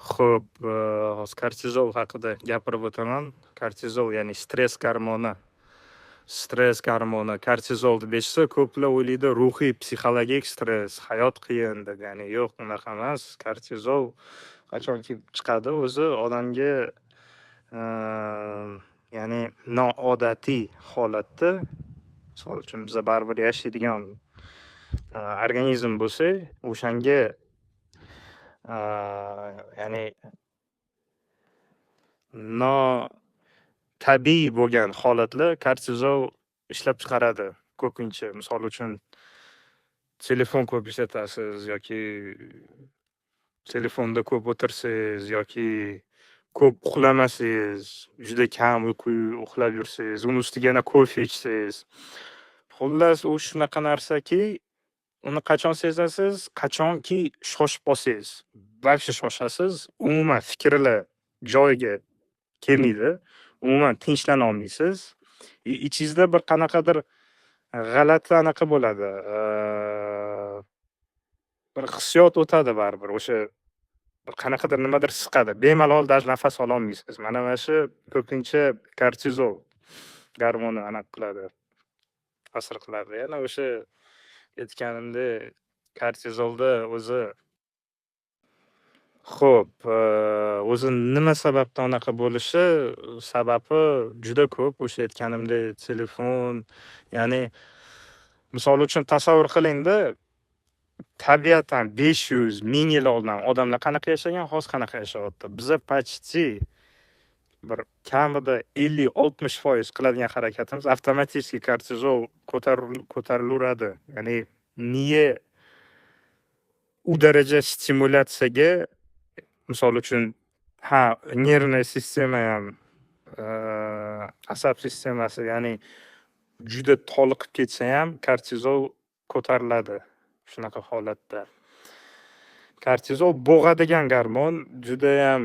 Xo'p, hozir kortizol haqida gapirib o'taman. Kortizol, ya'ni stress gormoni. Stress gormoni kortizol deb eshitsa, ko'plar o'ylaydi ruhiy, psixologik stress, hayot qiyin deb. Ya'ni yo'q, unaqa emas. Kortizol qachonki chiqadi o'zi odamga, ya'ni noodatiy holatda, misol uchun, biza baribir yashaydigan organizm bo'lsak, o'shanga, ya'ni notabiiy bo'lgan holatlar kortizol ishlab chiqaradi ko'pincha. Misol uchun, telefon ko'p ishlatasiz yoki telefonda ko'p o'tirsangiz yoki ko'p uxlamasangiz, juda kam uyqu uxlab yursangiz, uni ustiga yana kofe ichsangiz. Xullas, u shunaqa narsaki, uni qachon sezasiz? Qachonki shoshib qolsangiz. Вообще shoshasiz, umuman fikrlar joyiga kelmaydi, umuman tinchlana olmaysiz. И ichingizda bir qanaqadir g'alati anaqa bo'ladi, bir hissiyot o'tadi baribir, o'sha bir qanaqadir nimadir siqadi. Bemalol даже nafas ololmaysiz. Mana shu ko'pincha kortizol gormoni anaqa qiladi, ta'sir qiladi. Yana o'sha aytganimdek, kortizolda o'zi. Xo'p, o'zi nima sababdan unaqa bo'lishi, sababi juda ko'p. O'sha aytganimdek, telefon, ya'ni misol uchun, tasavvur qilingda, tabiatan 500, 1000 yil oldin odamlar qanaqa yashagan, hozir qanaqa yashayapti. Biza почти bir kamida 50-60% qiladigan harakatimiz avtomatik kortizol ko'tarilaveradi. Ya'ni miya u daraja stimulyatsiyaga, misol uchun, ha, нервная sistemayam, asab sistemasi, ya'ni juda toliqib ketsayam, kortizol ko'tariladi shunaqa holatda. Kortizol bo'g'adigan gormon, judayam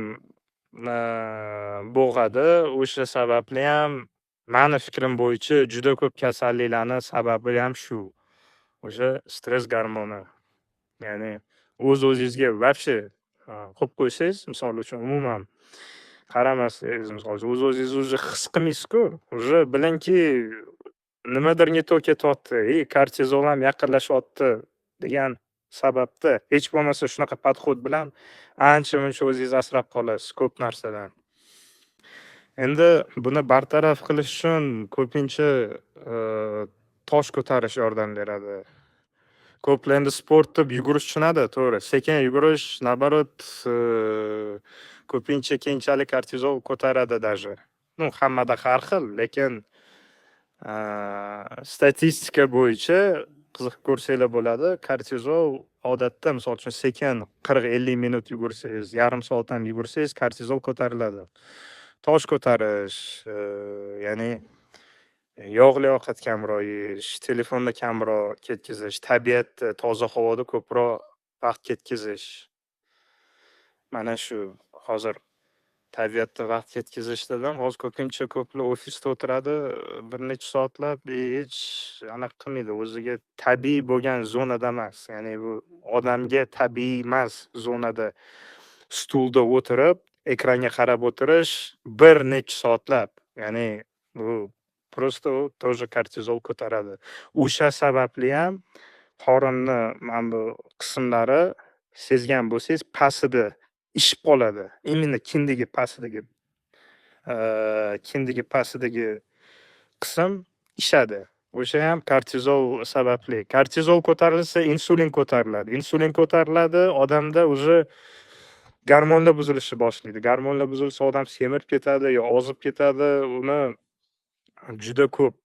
bo'g'adi. O'sha sababliyam, mani fikrim bo'yicha, juda ko'p kasalliklarni sababiyam shu. O'sha stress gormoni. Ya'ni o'z-o'zingizga вообще qo'yib qo'ysangiz, misol uchun, umuman qaramasangiz, misol uchun, o'z-o'zingizni уже his qilmaysiz-ku, уже bilingki, nimadir не то ketyapti, и kortizol ham yaqinlashyapti degan sababda hech bo'lmasa shunaqa подход bilan ancha-muncha o'zingizni asrab qolasiz ko'p narsadan. Endi buni bartaraf qilish uchun ko'pincha tosh ko'tarish yordam beradi. Ko'plar endi sport deb yugurish tushunadi, to'g'ri. Sekin yugurish, наоборот, ko'pincha keyinchalik kortizol ko'taradi даже. Ну, hammada har xil, lekin statistika bo'yicha qiziqib ko'rsanglar bo'ladi. Kortizol odatda, misol uchun, sekin 40-50 minut yugursangiz, yarim soat ham yugursangiz, kortizol ko'tariladi. Tosh ko'tarish, ya'ni yog'li ovqat kamroq yeyish, telefonda kamroq ketkazish, tabiatda, toza havoda ko'proq vaqt ketkazish. Mana shu hozir tabiatda vaqt ketkazish dedim. Hozir ko'pincha ko'plar ofisda o'tiradi bir necha soatlab, и hech anaqa qilmaydi, o'ziga tabiiy bo'lgan zonada emas. Ya'ni bu odamga tabiiy emas zonada stulda o'tirib, ekranga qarab o'tirish bir necha soatlab. Ya'ni bu просто u тоже kortizol ko'taradi. O'sha sababliyam qorinni mana bu qismlari, sezgan bo'lsangiz, pastida ishib qoladi. Именно kindigi pastidagi qism ishadi. O'shayam kortizol sababli. Kortizol ko'tarilsa, insulin ko'tariladi. Insulin ko'tariladi, odamda уже gormonlar buzilishni boshlaydi. Gormonlar buzilsa, odam semirib ketadi yo ozib ketadi. Uni juda ko'p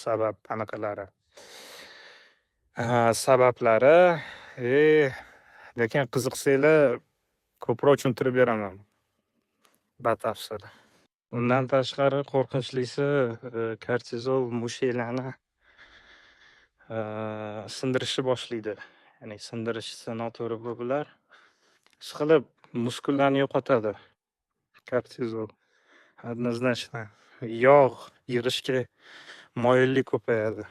sabab anaqalari, sabablari. Lekin qiziqsanglar, ko'proq tushuntirib beraman batafsil. Undan tashqari, qo'rqinchlisi, kortizol mushaklarni sindirishni boshlaydi. Ya'ni sindirish desa noto'g'ri bo'lar. Ishqilib muskullarni yo'qotadi kortizol. Однозначно. Yog' yig'ishga moyillik ko'payadi.